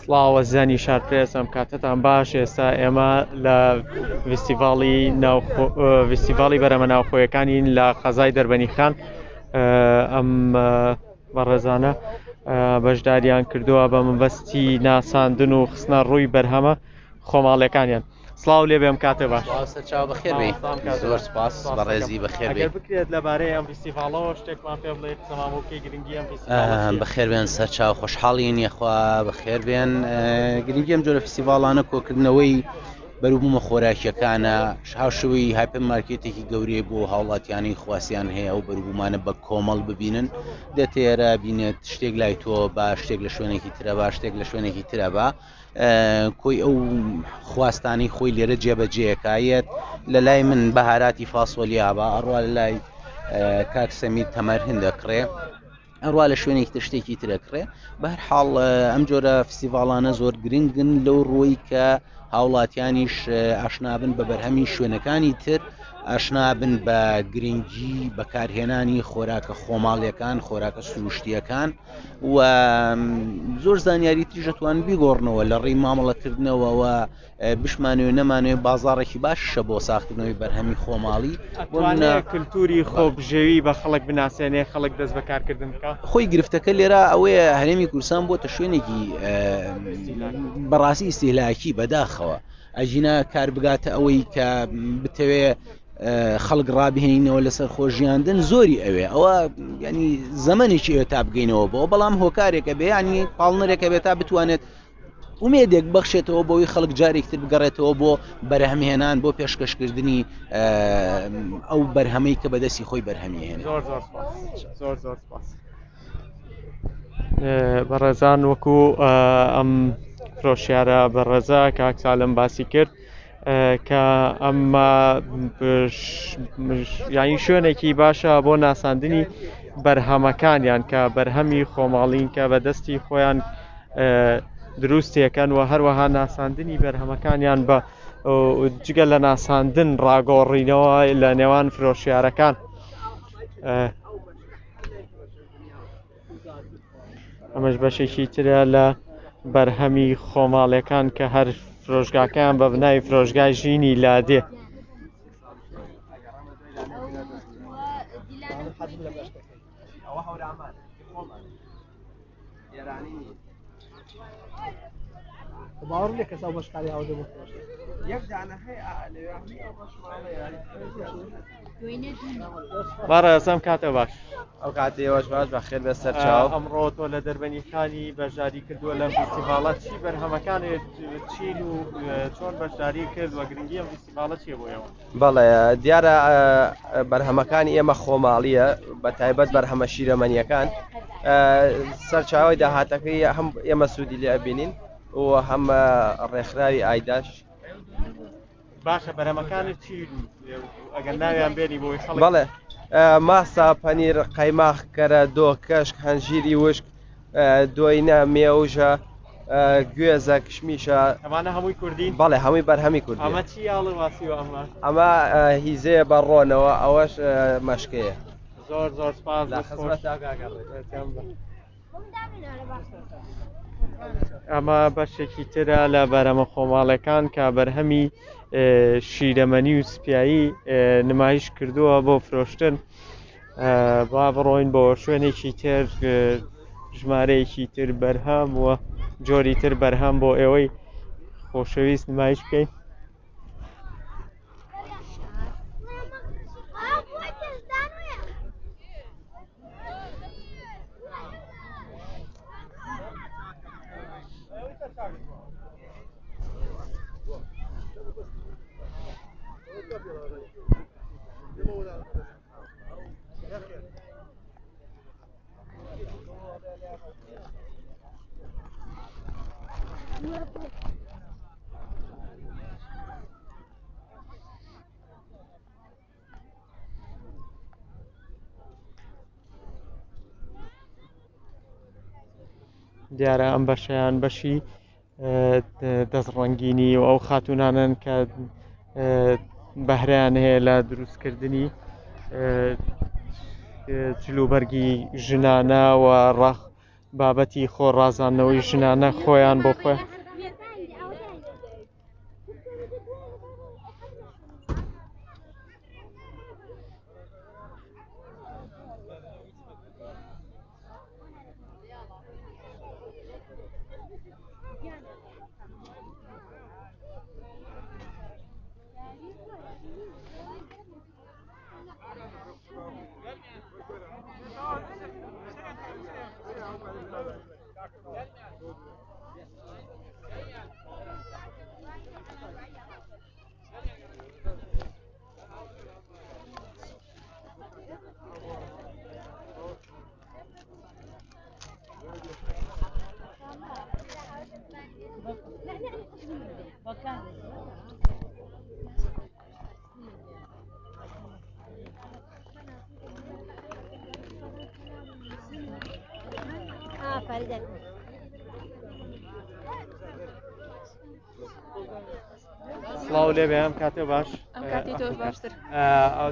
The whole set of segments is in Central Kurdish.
سڵاو ئەزیزانی شارپرێس ئەم کاتەتان باش ئێستا ئێمە لە فیستیڤاڵی ناوخۆ فیستیڤاڵی بەرەمە ناوخۆیەکانین لە قەزای دەربەنی خان ئەم بەڕێزانە بەشداریان کردووە بە مەبەستی ناساندن و خستنە ڕووی بەرهەمە خۆماڵیەکانیان. سڵاو لێ بێم کاتێ باش. سڵاو سەرچاوە بەخێر بێی. زۆر سپاس بەڕێزی بەخێر بێی. ئەگەر بکرێت لەبارەی ئەم فیستیڤاڵەوە شتێکمان پێ بڵێیت قسەمان بۆ بکەی گرنگی ئەم فیستیڤاڵە چییە؟ بەخێر بێن سەرچاو خۆشحاڵین یەخوا بەخێر بێن گرنگی ئەم جۆرە فیستیڤاڵانە کۆکردنەوەی بەروبوومە خۆراکیەکانە هاوشێوەی هایپەر مارکێتێکی گەورەیە بۆ هاوڵاتیانی خواسیان هەیە ئەو بەروبوومانە بە کۆمەڵ ببینن دێتە ئێرە بینێت شتێک لای تۆ با شتێک لە شوێنێکی ترە با شتێک لە شوێنێکی ترە با کۆی ئەو خواستانەی خۆی لێرە جێبەجێکایەت لە لای من بەهاراتی فاسۆلیا بە ئەڕوا لە لای کاک سەمیر تەمەر هندە کڕێ ئەڕوا لە شوێنێکی تر شتێکی ترە کڕێ بەهر حاڵ ئەم جۆرە فستیڤاڵانە زۆر گرنگن لەو ڕووی کە هاوڵاتیانیش ئاشنابن بە بەرهەمی شوێنەکانی تر ئاشنابن بە گرنگی بەکارهێنانی خۆراکە خۆماڵیەکان خۆراکە سروشتیەکان و زۆر زانیاری تریش دەتوان بیگۆڕنەوە لە ڕێی مامەڵەکردنەوەوە بشمانەوێ نەمانەوێ بازاڕێکی باشە بۆ ساختنەوەی بەرهەمی خۆماڵی بۆ کللتوری خۆبژێوی بە خەڵک بناسێنێ خەڵک دەست بەکارکردن بکە خۆی گرفتەکە لێرە ئەوەیە هەرێمی کوردستان بۆتە شوێنێکی بەڕاستی ئیسیهلاکی بەداخەوە ئەگینا کار بگاتە ئەوەی کە بتەوێ خەڵک ڕابهێنینەوە لەسەر خۆژیاندن زۆری ئەوێ ئەوە ینی زەمەنێکی ئەوێ تا بگەینەوە بۆ بەڵام هۆکارێکە بێ ینی پاڵنەرێکە بێت تا بتوانێت ئومێدێک بەخشێتەوە بۆی خەڵک جارێکتر بگەڕێتەوە بۆ بەرهەمهێنان بۆ پێشکەشکردنی ئەو بەرهەمەی کە بەدەستی خۆی بەرهەمیهێنێت زۆر زۆر زۆر زۆر سپاس. بەڕێزان وەکو ئەم فرۆشیارە بەڕێزە کاک سالم باسی کرد کە ئەمە یانی شوێنێکی باشە بۆ ناساندنی بەرهەمەکانیان کە بەرهەمی خۆماڵین کە بە دەستی خۆیان دروستێکەن و هەروەها ناساندنی بەرهەمەکانیان بە جگە لە ناساندن ڕاگۆڕینەوە لە نێوان فرۆشیارەکان. ئەمەش بەشێکی ترە لە بەرهەمی خۆماڵیەکان کە هەر فرۆشگاکەیان بە بناوی فرۆشگای ژینی لادێ. باوەڕ لێ کەس ئەو بەشکاری ئاو دەبوو یەک دانە هەیە بەڕێزم کاتە باش ئەو کاتی ئێوەش باش بەخێر بێ سەرچاو ئەمڕۆ تۆ لە دەربەنی خانی بەشداری کردووە لەم فیستیڤاڵە چی بەرهەمەکانت چین و چۆن بەشداری کرد و گرنگی ئەم فیستیڤاڵە چیە بۆ ئێوە؟ بەڵێ دیارە بەرهەمەکانی ئێمە خۆماڵیە بە تایبەت بەرهەمە شیرەمەنیەکان سەرچاوی داهاتەکەی هەم ئێمە سوودی لێ ئەبینین و هەم ڕێکخراوی ئایداش باشە بەرەمەکانت چی ئەگەر ناویان بێنی بۆی خەڵک بەڵێ ماسا پەنیر قەیماخ کەرە دۆ کەشک هەنجیری وشک دۆینە مێوژە گوێزە کشمیشە ئەمانە هەمووی کوردی بەڵێ هەمووی بەرهەمی کوردی ئەمە چی یاڵە واسی و ئەمە ئەمە هیزەیە بە ڕۆنەوە ئەوەش مەشکەیە زۆر زۆر سپاس لە خزمەت ئەمە بەشێکی ترە لە بەرەمە خۆماڵەکان کە بەرهەمی شیرەمەنی و سپیایی نمایش کردووە بۆ فرۆشتن با بڕۆین بۆ شوێنێکی تر ژمارەیەکی تر بەرهەم و جۆری تر بەرهەم بۆ ئێوەی خۆشەویست نمایش بکەین. دیارە ئەم بەشیان بەشی دەست ڕەنگینی و ئەو خاتونانن کە بەهرەیان هەیە لە دروستکردنی جلوبەرگی ژنانە و ڕەخ بابەتی خۆ ڕازاندنەوەی ژنانە خۆیان بۆ خۆیان. سڵاو لێبێ ئەم کاتێ باش ئەم کاتی تۆش باشتر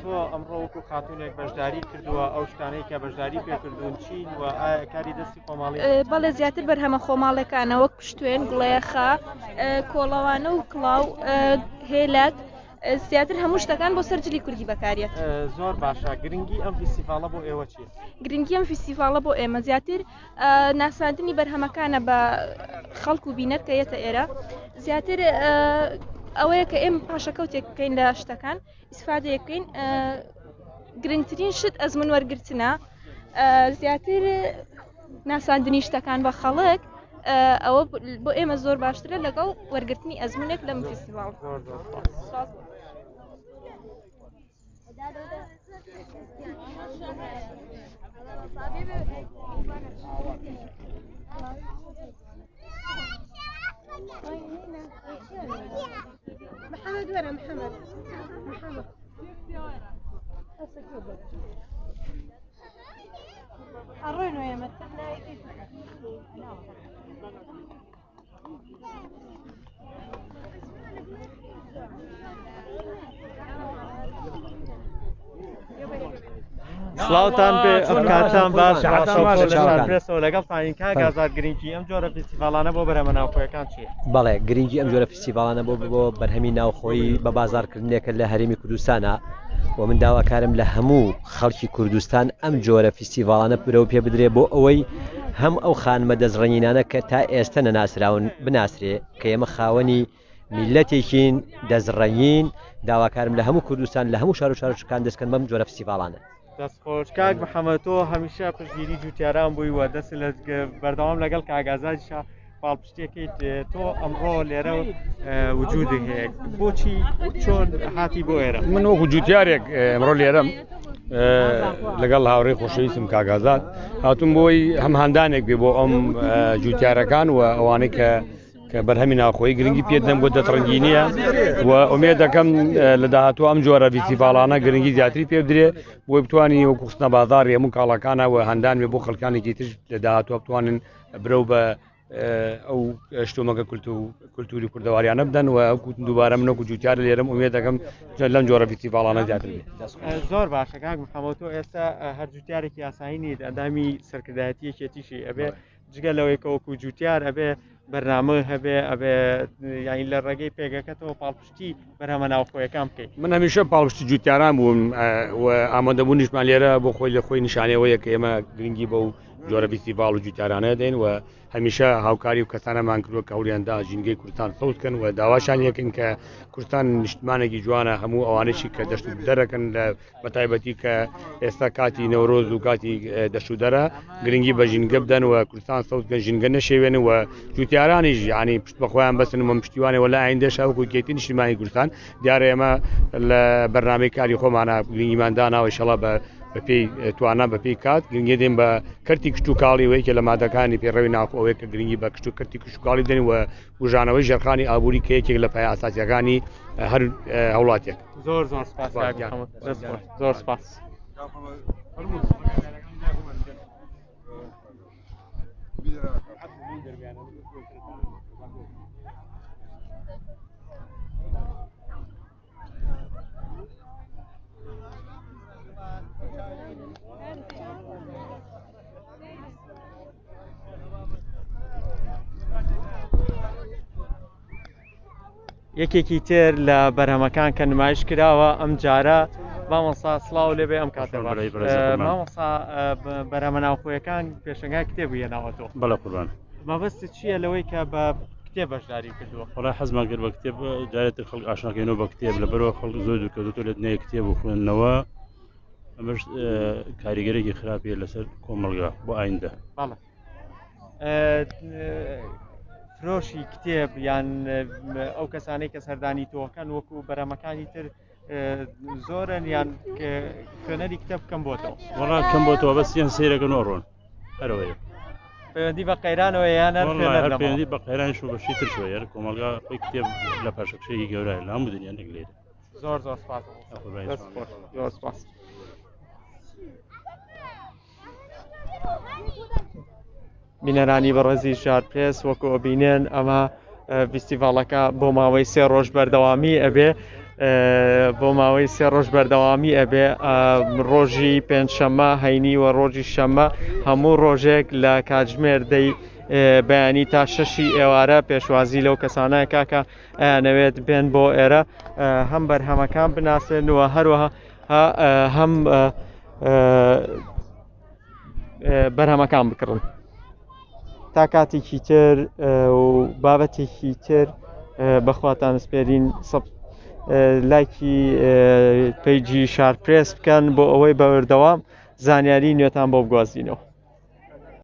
تۆ ئەمڕۆ وەکو خاتونێک بەشداری کردووە ئەو شتانەی کە بەشداری پێکردوون چین و ئایا کاری دەستی خۆماڵی بەڵێ زیاتر بەرهەمە خۆماڵەکانە وەک پشتێن گوڵەیەخە کۆڵەوانە و کڵاو هێلک زیاتر هەموو شتەکان بۆ سەر جلی کوردی بەکاریەت. زۆر باشە گرنگی ئەم فیستیڤاڵە بۆ ئێوە چیە؟ گرنگی ئەم فیستیڤاڵە بۆ ئێمە زیاتر ناساندنی بەرهەمەکانە بە خەڵک و بینەر کە یەتە ئێرە زیاتر ئەوەیە کە ئێمە پاشەکەوتێک بکەین لە شتەکان ئیسفادەیەک بکەین گرنگترین شت ئەزمون وەرگرتنە زیاتر ناساندنی شتەکان بە خەڵک ئەوە بۆ ئێمە زۆر باشترە لەگەڵ وەرگرتنی ئەزمونێک لەم فیستیڤاڵ. محمد وين محمد محمد سڵاوتان بێ ئەم کاتان باش پرێسەوە لەگەڵتانین کاک ئازاد گرنگی ئەم جۆرە فیستیڤاڵانە بۆ بەرهەمە ناوخۆیەکان چییە؟ بەڵێ گرنگی ئەم جۆرە فیستیڤاڵانە بۆ بۆ بەرهەمی ناوخۆیی بە بازاڕکردنێکە لە هەرێمی کوردستانە و من داواکارم لە هەموو خەڵکی کوردستان ئەم جۆرە فیستیڤاڵانە برەو پێ بدرێ بۆ ئەوەی هەم ئەو خانمە دەستڕەنگینانە کە تا ئێستە نەناسراون بناسرێ کە ئێمە خاوەنی میللەتێکین دەستڕەنگین داواکارم لە هەموو کوردستان لە هەموو شار و شارۆچکەکان دەستکەن بەم جۆرە فیستیڤاڵانە. دەست خۆش کاک محەممەد تۆ هەمیشە پشتگیری جوتیاران بووی و دەست لە بەردەوام لەگەڵ کاک ئازادیشا پاڵپشتیەکەیت تۆ ئەمڕۆ لێرە وجودی هەیە بۆچی چۆن هاتی بۆ ئێرە من وەکو جوتیارێک ئەمڕۆ لێرەم لەگەڵ هاوڕێی خۆشەویستم کاک ئازاد هاتوم بۆی هەم هاندانێک بێ بۆ ئەم جوتیارەکان و ئەوانەی کە کە بەرهەمی ناوخۆی گرنگی پێ دەم بۆ دەستڕەنگینیە و ئومێد دەکەم لە داهاتوو ئەم جۆرە فیستیڤاڵانە گرنگی زیاتری پێ بدرێ بۆی بتوانین وەکو خستنە بازاڕی هەموو کاڵاکانە و هەندان بێ بۆ خەڵکانێکی تر لە داهاتوو بتوانن برەو بە ئەو شتومەکە کولتوری کوردەواریانە بدەن و ئەو دووبارە منەکو جوتیار لێرەم ئومێد دەکەم لەم جۆرە فیستیڤاڵانە زیاتر بێت. زۆر باشە کاک محەممەد تۆ ئێستا هەر جوتیارێکی ئاسایی نیت ئەندامی سەرکردایەتی یەکێتیشی ئەبێ جگە لەوەی کە وەکو جوتیار ئەبێ بەرنامە هەبێ ئەبێ یانی لە ڕێگەی پێگەکەتەوە پاڵپشتی بەرهەمە ناوخۆیەکان بکەیت. من هەمیشە پاڵپشتی جوتیاران بووم و ئامادەبوونیشمان لێرە بۆ خۆی لە خۆی نیشانەوەیە کە ئێمە گرنگی بەو جۆرە فیستیڤاڵ و جوتیارانە دەین و هەمیشە هاوکاری و کەسانەمان کردووە کە هەوڵیان دا ژینگەی کوردستان سەوز کەن و داواشان یەکن کە کوردستان نیشتمانێکی جوانە هەموو ئەوانەشی کە دەشت و دەرەکەن لە بە تایبەتی کە ئێستا کاتی نەورۆز و کاتی دەشت و دەرە گرنگی بە ژینگە بدەن و کوردستان سەوز کەن ژینگە نەشێوێن و جوتیارانیش یعنی پشت بە خۆیان بەسن و پشتیوانێ وە لە ئایندەش وەکو یەکێتی نیشتیمانی کوردستان دیارە ئێمە لە بەرنامەی کاری خۆمانە گرنگیمان داناوە ئیشەڵا بە بەپێی توانا بەپێی کات گرنگی دێن بە کەرتی کشتوکاڵی و یەکێ لە مادەکانی پێڕەوی ناوخۆ ئەوەیە کە گرنگی بە کشت و کەرتی کشتوکاڵی بدەین و بوژانەوەی ژێرخانی ئابووری کە یەکێک لە پایە ئاساسیەکانی هەر هاوڵاتیەک. زۆر زۆر سپاس کاک محەممەد دەست خۆش زۆر سپاس. یەکێکی تر لە بەرهەمەکان کە نمایش کراوە ئەم جارە مامۆستا سڵاو لێبێ ئەم کاتە مامۆستا بەرهەمە ناوخۆیەکان پێشنگای کتێب هێناوەتەوە بەڵێ قوربان مەبەست چییە لەوەی کە بە کتێب بەشداری کردووە وەڵا حەزمان کرد بە کتێب جارێتر خەڵک ئاشناکەینەوە بە کتێب لەبەرەوە خەڵک زۆر دوورکەوتۆ لە دنیای کتێب و خوێندنەوە ئەمەش کاریگەرێکی خراپیە لەسەر کۆمەڵگا بۆ ئایندە بەڵێ فرۆشی کتێب یان ئەو کەسانەی کە سەردانی تۆکەن وەکو بەرەمەکانی تر زۆرن یان خوێنەری کتێب کەم بۆتەوە وەڵا کەم بۆتەوە بەس یان سەیرەکەن و ڕۆن هەرەوەیە پەیوەندی بە قەیرانەوە یان هەر خوێنەر هەر پەیوەندی بە قەیران شو بەشی تر شوە یار کۆمەڵگا خۆی کتێب لە پاشەکشەیەکی گەورە لە هەموو دنیا نەک لێرە زۆر زۆر سپاس زۆر سپاس بینەرانی بەڕێزی ژار پرێس وەکو ئەبینێن ئەمە ڤیستیڤاڵەکە بۆ ماوەی سێ ڕۆژ بەردەوامی ئەبێ بۆ ماوەی سێ ڕۆژ بەردەوامی ئەبێ ڕۆژی پێنجشەممە هەینی و ڕۆژی شەممە هەموو ڕۆژێک لە کاتژمێر دەی بەیانی تا شەشی ئێوارە پێشوازی لەو کەسانە کاکە ئەیانەوێت بێن بۆ ئێرە هەم بەرهەمەکان بناسێن و هەروەها هەم بەرهەمەکان بکڕن تا کاتێکی تر و بابەتێکی تر بەخواتان سپێرین سەب لایکی پەیجی شارپرێس بکەن بۆ ئەوەی بەوردەوام زانیاری نوێتان بۆ بگوازینەوە.